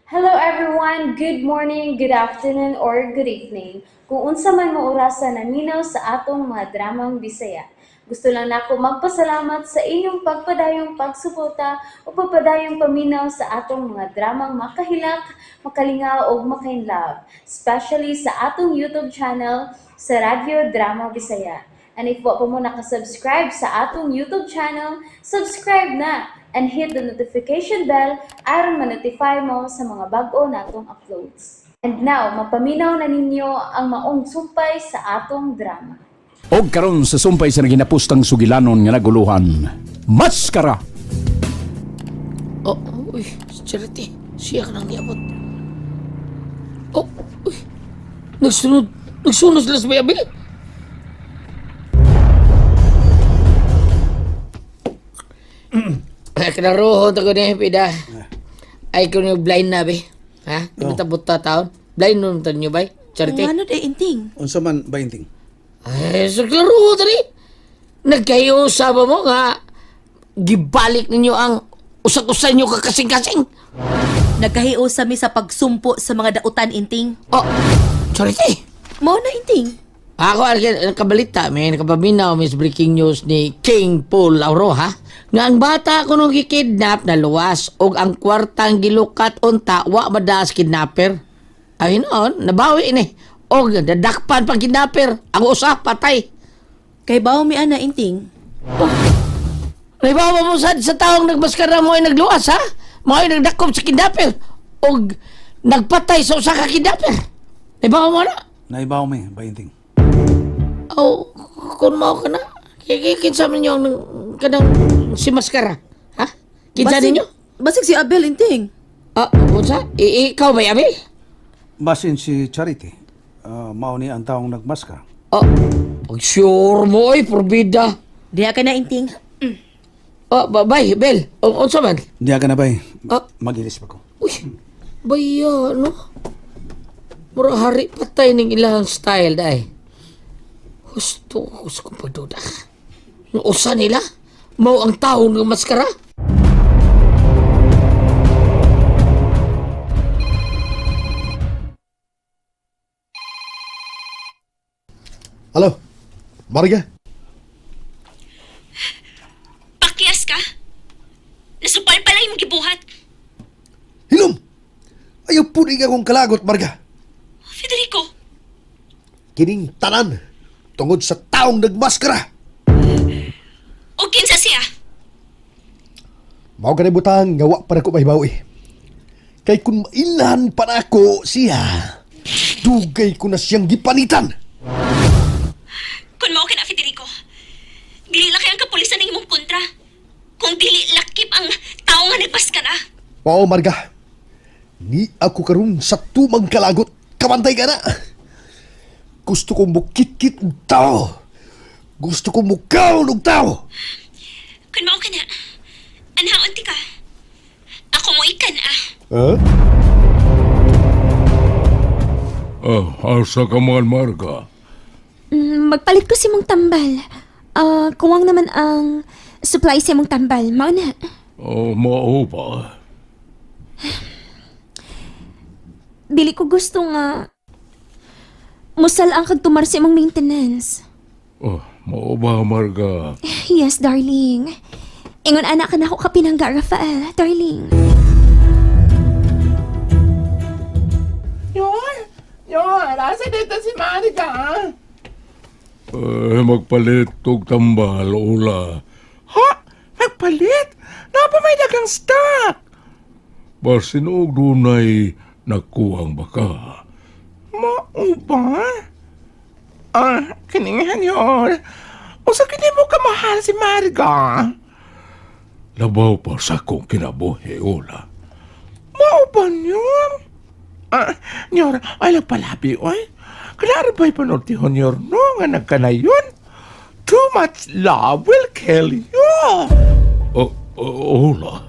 Hello everyone! Good morning, good afternoon, or good evening. Kung unsa man mo orasa naminaw sa atong mga dramang Bisaya. Gusto lang nako magpasalamat sa inyong pagpadayong pagsuporta o pagpadayong paminaw sa atong mga dramang makahilak, makalingaw ug makainlove, especially sa atong YouTube channel sa Radyo Drama Bisaya. And if wa pa mo nakasubscribe sa atong YouTube channel, subscribe na and hit the notification bell aron ma-notify mo sa mga bag-o natong uploads. And now, mapaminaw na ninyo ang maong sumpay sa atong drama. Og karon sa sumpay sa naginapustang sugilanon nga naguluhan, Maskara! Oh, uy, si Charity. Siya ka nang niabot. Oh, uy. Nagsunod. Nagsunod sila sa bayabil. Ay, kinaruhon to ko ni Pida. Ay, kung yung blind na, be. Ha? Di ba tabot ta taon? Blind nun ta ninyo, bay? Charity? Ano de inting? Unsa man ba inting? Ay, sa klaro, tari. Nagkahiusa ba mo nga gibalik ninyo ang usag-usay nyo kakasing-kasing? Nagkahiusa mi sa pagsumpo sa mga dautan inting. Oh, Charity! Mao na inting. Ako, ang nakabalita, may nakapaminaw, may breaking news ni King Paul Auroha, nga ang bata ko nung gikidnap na luwas, og ang kwartang gilukat unta, wa madaas kidnapper. Ay noon, nabawi ini. Og dadakpan pang kidnapper, ang usa patay. Kay bawo mi ana inting. Naibawa mo sa taong nagmaskara mo ay nagluwas, ha? Mo ay nagdakop sa kidnapper. Og nagpatay sa usa ka kidnapper. Naibawa mo na? Naibaw mi ba inting? Oh, kung mao ka na. Kinsa man ninyo ang kanang si Maskara? Ha? Kinsa ninyo? Basig si Abel inting. Ah, unsa? Ikaw ba, Abel? Basin si Charity. Ah, mao ni ang taong nagmaskara. Oh, pag sure mo ay, porbida. Diha ka na inting. Oh, bay, Bel. Unsa man? Diya ka na bay. Ah. Magilis pa ko. Uy, baya, no? Mura hari patay ning ilang style, day. Husto, husto kong pagduda. Ang usa nila, mao ang taong ng maskara. Halo, Marga. Pakyas ka? Nasupal pala yung gibuhat. Hilom! Ayaw punig akong kalagot, Marga. Federico, Kining tanan, tungod sa taong nagmaskara. o kinsa siya? Mao ka butang nga wa pa nako mahibaw eh. Kay kung mailhan pa nako siya, dugay ko na siyang gipanitan. Kung mao ka na, Federico, dili lang kay ang kapulisan ng imong kontra. Kung dili lakip ang tao nga nagpaskara. Oo, Marga. Ni ako karon sa tumang kalagot. Kamantay ka na. Gusto ko mukit-kit og tao. Gusto ko mukaon og tao. Kung mao ka na, anhaon ti ka. Ako mo ikan ah. Huh? Oh, asa ka man, Marga? Magpalit ko si mong tambal. Ah, kuwang naman ang supply sa mong tambal. Mao na. Oh, mao ba? Dili ko gusto nga musal ang kagtumar sa imong maintenance. Oh, mao ba, Marga? Yes, darling. Ingon anak ka na ako kapinangga, Rafael. Darling. Yun! Yun! Asa dito si Marika? Eh, magpalit og tambal, ula. Ha? Nagpalit? Napa may dagang stock! Basin og dunay nakuang baka. Mao ba? Ah, kiningan yun. Usa kini mo kamahal si Marika? Labaw pa sa akong kinabuhi, ula. Mao ba yun? Ah, nyor, ay lang palabi, oy. Klaro ba'y panultihon nyor no nga nagkanayon? Too much love will kill you. Oh, oh, ula.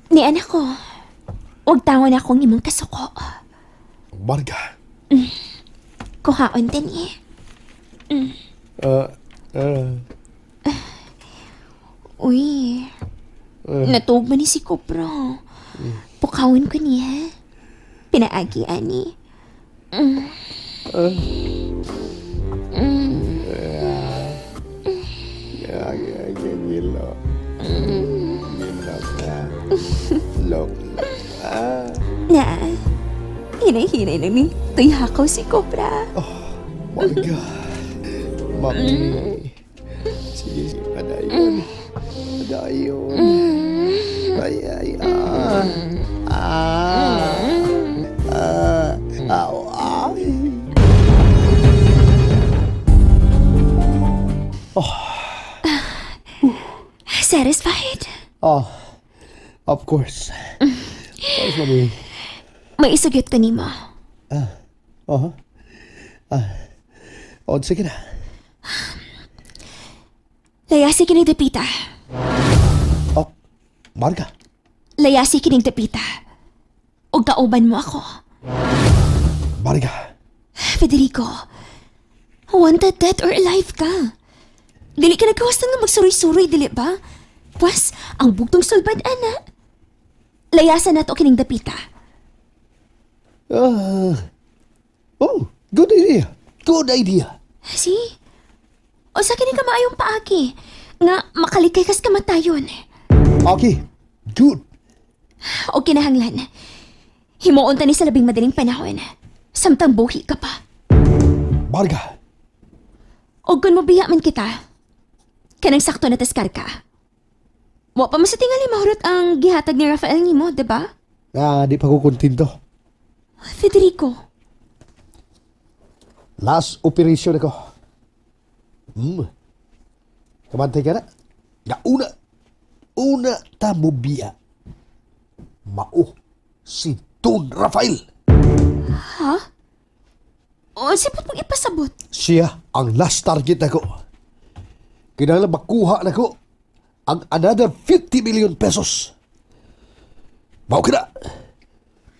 Ni anak ko. Huwag tawon akong imong kasuko. Marga. Kuhaon din eh. Ah, Uy, natuog man ni si Cobra. Pukawin ko niya. Pinaagi, ani. Gilo. Gilo ka. Lok. Na, hinay-hinay lang ni Tuy hakaw si Cobra. My God. Mami. Sige, sige, padayon. Padayon. Ay, ay, ah. Ah. Ah. Aw, ay. Satisfied? Oh, of course. Of course, mami. May isugyot ko nimo. Oh. Ah. Oh, sige na. Layasi kining dapita. Oh, Marga. Layasi kining dapita. Ug kauban mo ako. Marga. Federico, wanted dead or alive ka. Dili ka nagkawasan nga magsuroy-suroy, dili ba? Pwes, ang bugtong sulbad, ana. Layasan nato kining dapita. Ah. Oh, good idea. Good idea. See? O sa kini ka maayong paagi nga makalikay kas kamatayon. Okay, good. O kinahanglan. Himuon ta ni sa labing madaling panahon. Samtang buhi ka pa. Marga. O kung mabiya man kita, kanang sakto na taskar ka. Wa pa man sa tingali mahurot ang gihatag ni Rafael nimo, di ba? Ah, di pa ko kontento. Federico, Last operation ako. Kamantay ka na. Nga una, una ta mo biya. Mao si Don Rafael. o sipot mong ipasabot. Siya ang last target nako. Kinahanglan makuha nako ang another 50 million pesos. Mao kina.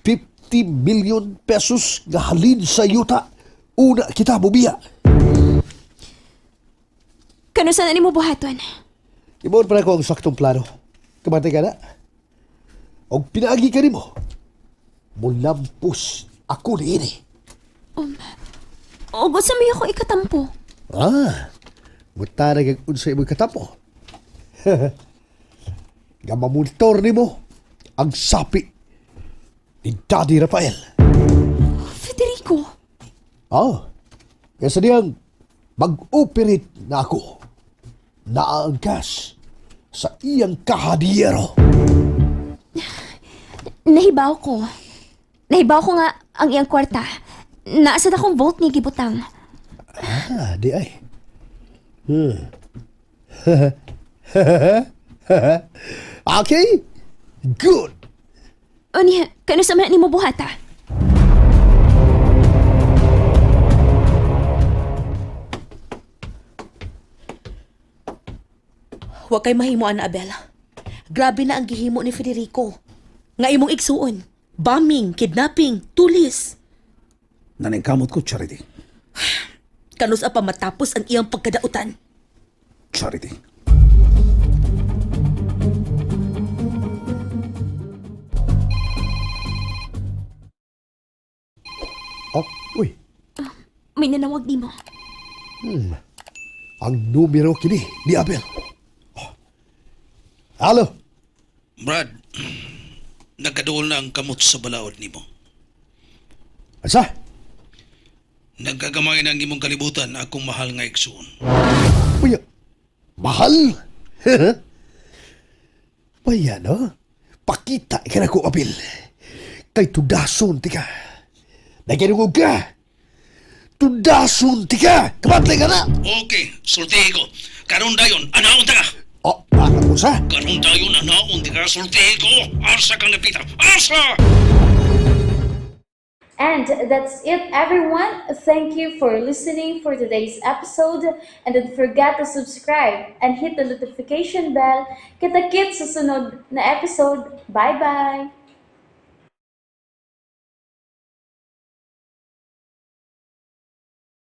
50 million pesos nga halin sa yuta. Una kita mobiya. Kano sana nimo buhaton? Ibuon pa ko ang saktong plano. Kamantay ka na. Og pinaagi ka nimo. Mulampos ako niini. O gusto mo ako ikatampo? Ah, mutara kag unsa imong katapo. Nga mamonitor nimo ang sapi ni Daddy Rafael. Federico, Ah, kaysa diyang mag-operate na ako. Naa ang cash sa iyang kahadiyero. nahibaw ko. Nahibaw ko nga ang iyang kwarta. Naasa na akong vault ni gibutang. Ah, di ay. Okay, good. O niya, kano sa man nimo buhata? Wa kay mahimo ana, Abel. Grabe na ang gihimo ni Federico. Nga imong igsuon. Bombing, kidnapping, tulis. Naningkamot ko, Charity. Kanus pa matapos ang iyang pagkadautan. Charity. Oh, uy, May nanawag nimo. ang numero kini ni Abel. Oh. Halo, Brad, nagkaduol na ang kamot sa balaod nimo. asa? Nagkagamay na ang imong kalibutan akong mahal nga igsuon. Uy, mahal? Paya, no? Pakita ka na ko, Abel. Kay tudason, tika. Naginungog ka. Tudason, tika. Kamatay ka na. Okay, sultihi ko. Karon dayon, anaon ta ka. Oh, ano sa? Karon dayon, anaon ta ka, sultihi ko. Asa kang napita. Asa! And that's it, everyone. Thank you for listening for today's episode. And don't forget to subscribe and hit the notification bell. Kita-kits sa sunod na episode. Bye-bye!